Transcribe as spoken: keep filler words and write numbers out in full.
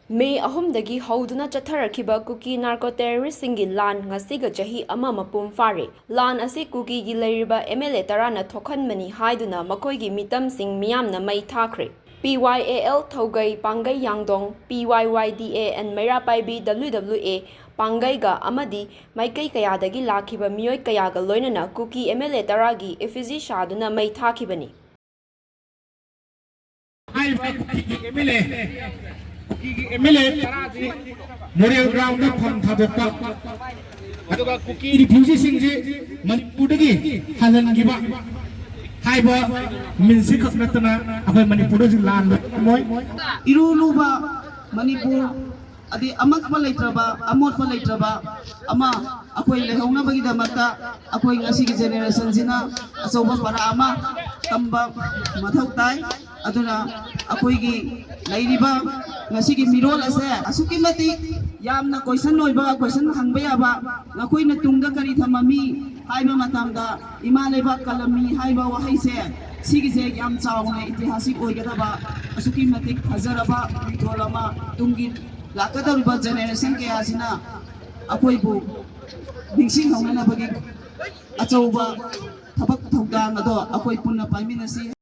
ꯃꯦ ꯑꯍꯨꯝꯗꯒꯤ ꯍꯧꯗꯨꯅ ꯆꯠꯊꯔꯛꯈꯤꯕ ꯀꯨꯀꯤ ꯅꯥꯔꯀꯣ ꯇꯦꯔꯣꯔꯤꯁꯁꯤꯡꯒꯤ ꯂꯥꯟ ꯉꯁꯤꯒ ꯆꯍꯤ ꯑꯃ ꯃꯄꯨꯡ ꯐꯥꯔꯦ꯫ ꯂꯥꯟ ꯑꯁꯤ ꯀꯨꯀꯤꯒꯤ ꯂꯩꯔꯤꯕ ꯑꯦꯝ ꯑꯦꯜ ꯑꯦ ꯇꯔꯥꯅ ꯊꯣꯛꯍꯟꯕꯅꯤ ꯍꯥꯏꯗꯨꯅ ꯃꯈꯣꯏꯒꯤ ꯃꯤꯇꯝꯁꯤꯡ ꯃꯤꯌꯥꯝꯅ ꯃꯩ ꯊꯥꯈ꯭ꯔꯦ꯫ ꯄꯤ ꯋꯥꯏ ꯑꯦ ꯑꯦꯜ ꯊꯧꯒꯩ ꯄꯥꯡꯒꯩ ꯌꯥꯡꯗꯣꯡ, P Y Y D A N ꯃꯩꯔꯥ ꯄꯥꯏꯕꯤ ꯗꯕ꯭ꯂꯤꯎ ꯗꯕ꯭ꯂꯤꯎ ꯑꯦ ꯄꯥꯡꯒꯩꯒ ꯑꯃꯗꯤ ꯃꯥꯏꯀꯩ ꯀꯌꯥꯗꯒꯤ ꯂꯥꯛꯈꯤꯕ ꯃꯤꯑꯣꯏ ꯀꯌꯥꯒ ꯂꯣꯏꯅꯅ ꯀꯨꯀꯤ ꯑꯦꯝ ꯑꯦꯜ ꯑꯦ ꯇꯔꯥꯒꯤ ꯏꯐꯤꯖꯤ ꯁꯥꯗꯨꯅ ꯃꯩ ꯊꯥꯈꯤꯕꯅꯤ꯫ ꯍꯥꯏꯔꯤꯕ ꯀꯨꯀꯤꯒꯤ ꯑꯦꯝ ꯑꯦꯜ ꯑꯦ, ꯀꯨꯀꯤꯒꯤ ꯑꯦꯝ ꯑꯦꯜ ꯑꯦ ꯇꯔꯥꯁꯤ ꯃꯣꯔꯦꯜ ꯒ꯭ꯔꯥꯎꯟꯗ ꯐꯝ ꯊꯥꯗꯣꯛꯄ, ꯑꯗꯨꯒ ꯀꯨꯀꯤ ꯔꯤꯐ꯭ꯌꯨꯖꯤꯁꯤꯡꯁꯤ ꯃꯅꯤꯄꯨꯔꯗꯒꯤ ꯍꯜꯍꯟꯈꯤꯕ ꯍꯥꯏꯕ ꯃꯤꯟꯁꯤ ꯈꯛ ꯅꯠꯇꯅ ꯑꯩꯈꯣꯏ ꯃꯅꯤꯄꯨꯔꯗꯁꯨ ꯂꯥꯟꯕ ꯉꯝꯃꯣꯏ꯫ ꯏꯔꯨ ꯂꯨꯕ ꯃꯅꯤꯄꯨꯔ, ꯑꯗꯩ ꯑꯃꯛꯄ ꯂꯩꯇ꯭ꯔꯕ, ꯑꯃꯣꯠꯄ ꯂꯩꯇ꯭ꯔꯕ ꯑꯃ ꯑꯩꯈꯣꯏ ꯂꯩꯍꯧꯅꯕꯒꯤꯗꯃꯛꯇ ꯑꯩꯈꯣꯏ ꯉꯁꯤꯒꯤ ꯖꯦꯅꯦꯔꯦꯁꯟꯁꯤꯅ ꯑꯆꯧꯕ ꯄꯔꯥ ꯑꯃ ꯇꯝꯕ ꯃꯊꯧ ꯇꯥꯏ꯫ ꯑꯗꯨꯅ ꯑꯩꯈꯣꯏꯒꯤ ꯂꯩꯔꯤꯕ ꯉꯁꯤꯒꯤ ꯃꯤꯔꯣꯜ ꯑꯁꯦ ꯑꯁꯨꯛꯀꯤ ꯃꯇꯤꯛ ꯌꯥꯝꯅ ꯀꯣꯏꯁꯟ ꯑꯣꯏꯕ, ꯀꯣꯏꯁꯟ ꯍꯪꯕ ꯌꯥꯕ, ꯅꯈꯣꯏꯅ ꯇꯨꯡꯗ ꯀꯔꯤ ꯊꯝꯃꯝꯃꯤ ꯍꯥꯏꯕ ꯃꯇꯝꯗ ꯏꯃꯥ ꯂꯩꯕꯥꯛ ꯀꯜꯂꯝꯃꯤ ꯍꯥꯏꯕ ꯋꯥꯍꯩꯁꯦ ꯁꯤꯒꯤꯁꯦ ꯌꯥꯝ ꯆꯥꯎꯅ ꯏꯇꯤꯍꯥꯁꯤꯛ ꯑꯣꯏꯒꯗꯕ, ꯑꯁꯨꯛꯀꯤ ꯃꯇꯤꯛ ꯐꯖꯔꯕ ꯃꯤꯡꯊꯣꯜ ꯑꯃ ꯇꯨꯡꯒꯤ ꯂꯥꯛꯀꯗꯧꯔꯤꯕ ꯖꯦꯅꯦꯔꯦꯁꯟ ꯀꯌꯥꯁꯤꯅ ꯑꯩꯈꯣꯏꯕꯨ ꯅꯤꯡꯁꯤꯡꯍꯧꯅꯅꯕꯒꯤ ꯑꯆꯧꯕ ꯊꯕꯛ ꯊꯧꯗꯥꯡ ꯑꯗꯣ ꯑꯩꯈꯣꯏ ꯄꯨꯟꯅ ꯄꯥꯏꯃꯤꯟꯅꯁꯤ꯫